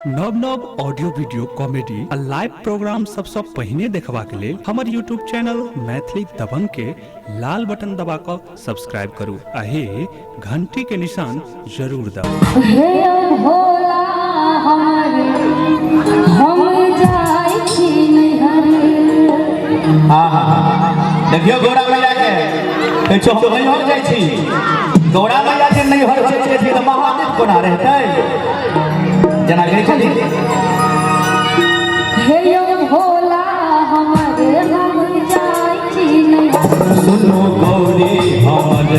नव नव audio video comedy आ लाइव प्रोग्राम सबसँ पहिने देखबाक लेल हमर यूट्यूब चैनल मैथिली दबंग के लाल बटन दबा कऽ सब्सक्राइब करू आ हे घंटी के निशान जरूर दबाउ। हे भोला हमर हम जाइ छी नैहर। हाँ हाँ हाँ, देखियो गौरा मैया के कहै छौ हम नैहर जाइ छी। गौरा मैया जे नैहर जाइ छै तऽ महादेव कोना रहतै? जेना कहै छथिन हे यौ भोला हमर हम जाइ छी नैहर। सुनो गौरी हमर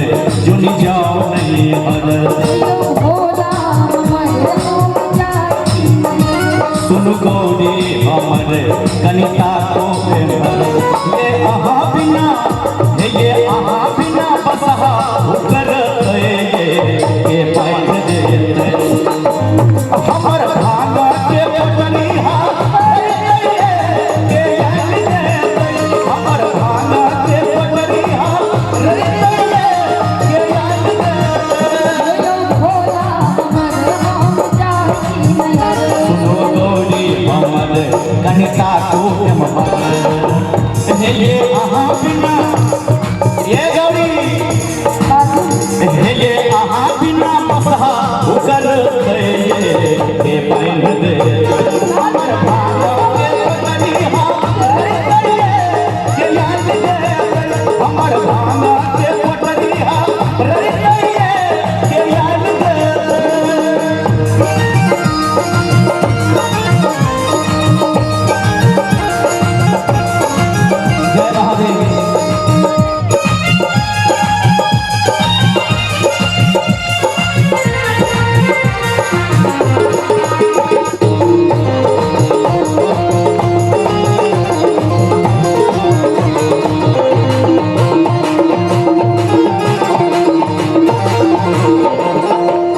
जुनि जाओ नैहर। हे यौ भोला हमर हम जाइ छी नैहर। सुनु गौरी हमर कनिता को ये अहाँ बिना, हे ये अहाँ बिना बसहा उकर के पाइन देते हमर भाग के पटनिहा के आनि देते हमर भाग के पटनिहा के आनि देते। हे यौ भोला हमर हम जाइ छी नैहर। सुनो गौरी हमर कनिता को हे ये अहाँ बिना, ये गौरी बाबू हे ये अहाँ बिना बसहा उकर के पाइन दे हमर भाग के पटनिहा के याद दे हमर भाग के पटनिहा के याद दे। जय महादेव।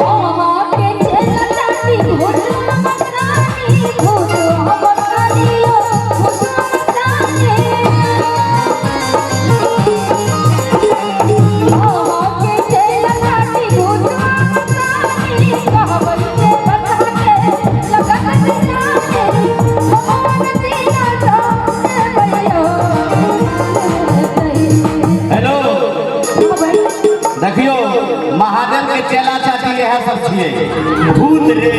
अहाँके चेला चाटी भूत मकरानी भूत मकरानी भूत मकरानी। अहाँके चेला चाटी भूत मकरानी कहबै जे बसहाके लगत जाने भगवान दीना देबैयो। हेलो, देखियो महादेव के चेला चाची इएह सब छियै, भूत रे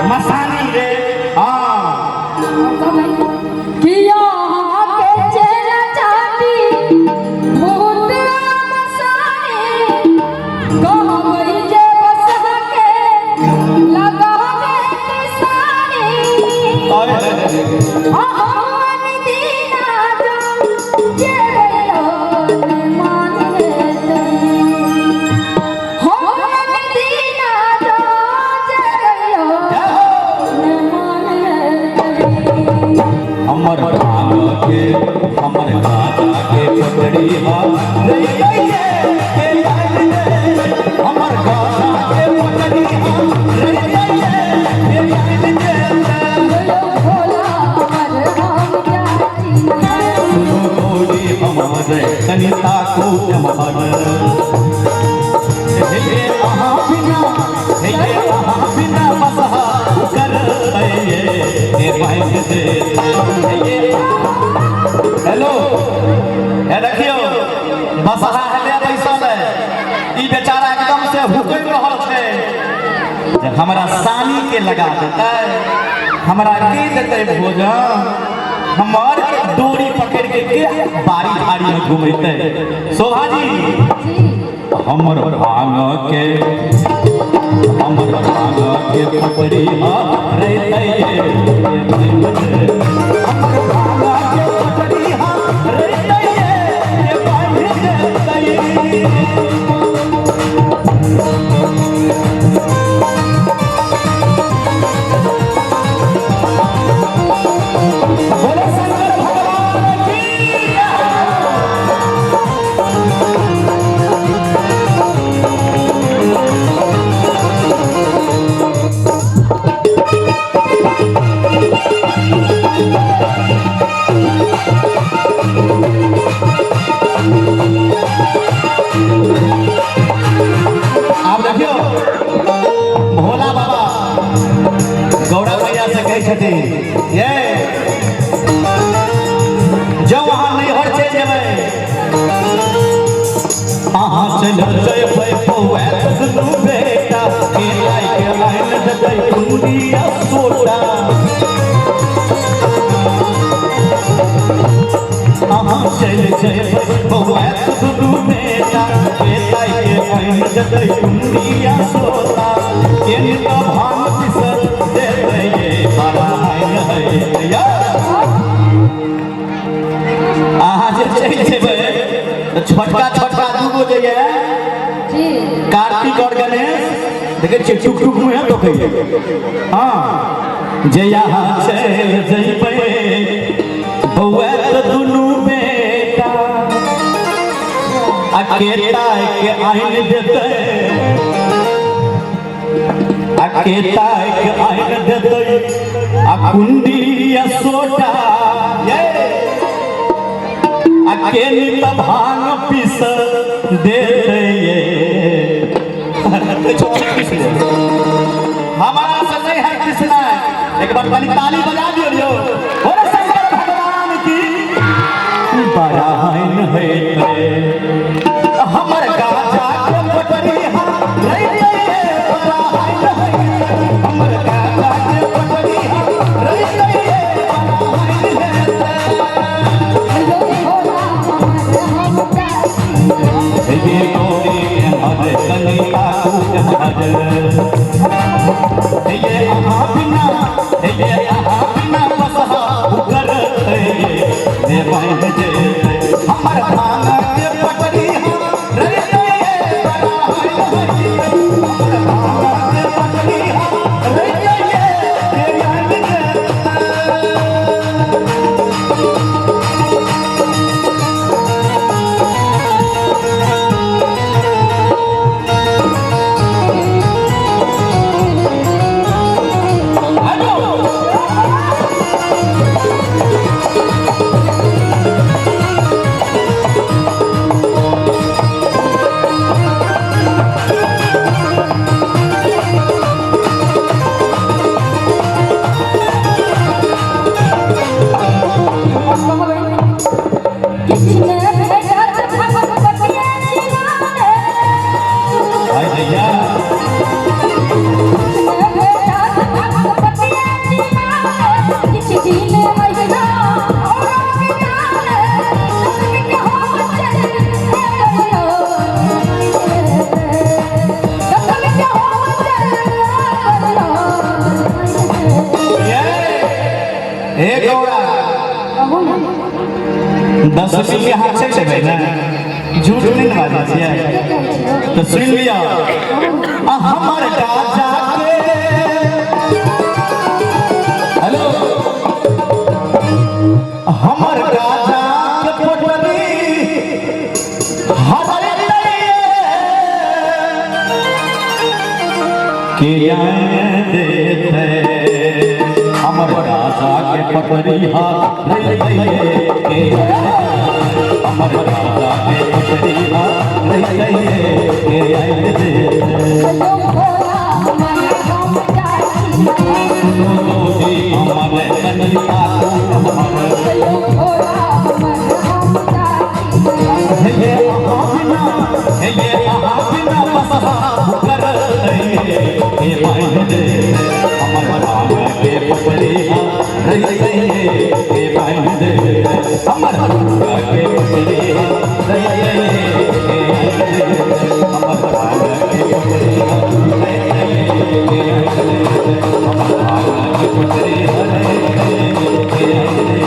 मसानी रे। हाँ किया के चेला चाटी भूत मसानी कहबै जे बसहाके लगावे सानी। अहन दीना जे मान हेतै हम दीना जे मान हेतै। हमर भाग के हमर दादा के पटरी रे के याद दे हमर दादा के पटरी रे के याद दे। भोला हमर हम जाइ छी नैहर। सुनो गौरी हमर कनिता को हमर हे अहाँ बिना, हे अहाँ बिना बसहा उकर हे पाइन दे। हेलो, हे देखियो बसहा हेले बैसल है, ई बेचारा एकदम से हुकैम रहल छै जे हमरा सानी के लगा देतै, हमरा के देतै भोजन, हमर डोरी पकड़ के बारी झाड़ी में घुमेतै। शोभा जी जी हमर भांग के हमर भांग के पटरी रहतै हमर भांग के पटरी रहतै के बान्हि देतै। बोले शंकर भगवान की जय। आप देखियो भोला बाबा गौरा मैया से कहै छथिन ये जब अहाँ नैहर चलि जेबै, अहाँ चलि जेबै बौआ दुनू बेटा के लाइ के आनि देतै कुंडिया सोटा। अहाँ चलि जेबै बौआ दुनू बेटा के लाइ के आनि देतै कुंडिया सोटा। के तऽ भांग पिस देतै ये बड़ा आइन है। अहाँ जे चलि जेबै तऽ छोटका छोटका दूगो जे ये जी कार्तिक और गणेश देखै छियै टुक टुक मुँहे तोकैये। हाँ जे यहाँ चलि जइबै बौआ तऽ दुनू बेटा आ केता के आनि देतै, आ केता के आनि देतै आ कुंडी आ सोटा ये आ केनी तऽ भांग पीस देतै ये। हमारा से नहीं है कृष्णा, एक बार खाली ताली बजा दियो लियो। बोले शंकर भगवान की बराइन है। हमर गाजा के पटरी रहिते बराइन है। हमर गाजा के पटरी रहिते बराइन है। यो भोला हमर हम जाइ छी। हे गौरी हर कनिता हर हे अहाँ बिना, हे अहाँ बिना बसहा उकर हे बन जे हमर भांग के पटरी रहिते बराइन है। हमर भांग के पटरी रहिते बराइन है। किछु ने भेटत भगवतिया चिनारे। हाय भैया। किछु ने भेटत भगवतिया चिनारे। किछु दिन महिना और बितारे। दसमी के हम चल एलियो। दसमी के हम चल एलियो। ये हे गौरा, दसवीं के हाथ से चले ना, झूठ नहीं ना बाजै छियै तऽ सुनि लिअ। आ हमर गाजा के हेलो, हमर गाजा के पटरी हरतै के देतै। हमर गाजा के पटरी हरतै के, हमर गाजा के पटरी हरतै के देतै। यो भोला हमर हम जाइ छी। सुनो गौरी हमर कनिता हमर। यो भोला हमर हम जाइ छी। हे अहाँ बिना, हे अहाँ बिना बसहा करतै हे बहिन दे। हमर भांग के पटरी रहितै हे बहिन दे। हमर भांग के पटरी रहितै हे हमर भांग के पटरी रहितै हे हमर भांग के पटरी रहितै हे।